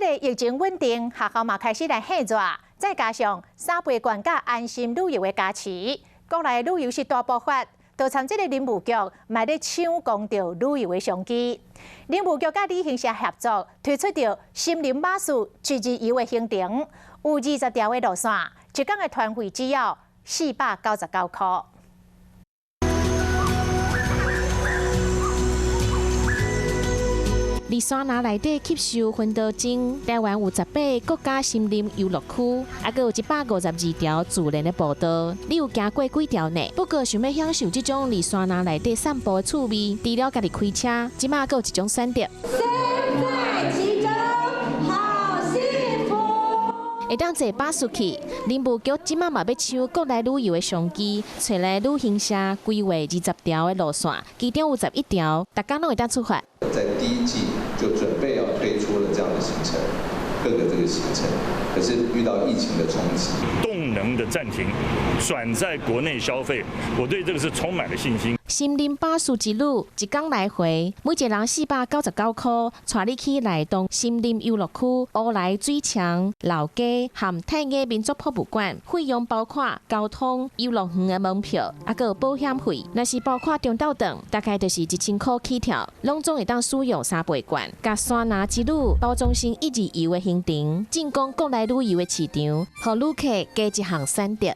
這个疫情穩定，學校嘛開始來歇熱，再加上三倍券佮安心旅遊的加持，國內旅遊是大爆發。就參這個林務局嘛咧搶攻著旅遊的商機。林務局佮旅行社合作，推出著森林巴士一日遊的行程，有20條的路線，一工的團費只要499塊。佇山林內底吸收薰陶精，台灣有18個國家森林遊樂區，猶閣有152條自然的步道。你有行過幾條呢？不過想欲享受這種佇山林內底散步的趣味，除了家己開車，這馬閣有一種選擇。身在其中，好幸福。會當坐巴士去，林務局這馬嘛欲搶國內旅遊的商機，揣來旅行社規劃20條的路線，其中有11條，逐工攏會當出發。在第一季就準備要推出了這樣的行程，各個這個行程，可是遇到疫情的衝擊，動能的暫停，轉在國內消費，我對這個是充滿了信心。森林巴士之旅，一工來回，每一個人499塊，帶你去內洞森林遊樂區、烏來水牆、老街和泰雅民族博物館，費用包括交通、遊樂園的門票，猶閣有保險費。若是包括中晝頓，大概就是1000塊起跳，攏總會當使用三倍券。共山林之旅包裝成一日遊的行程，進攻國內旅遊的市場，予旅客加一項選擇。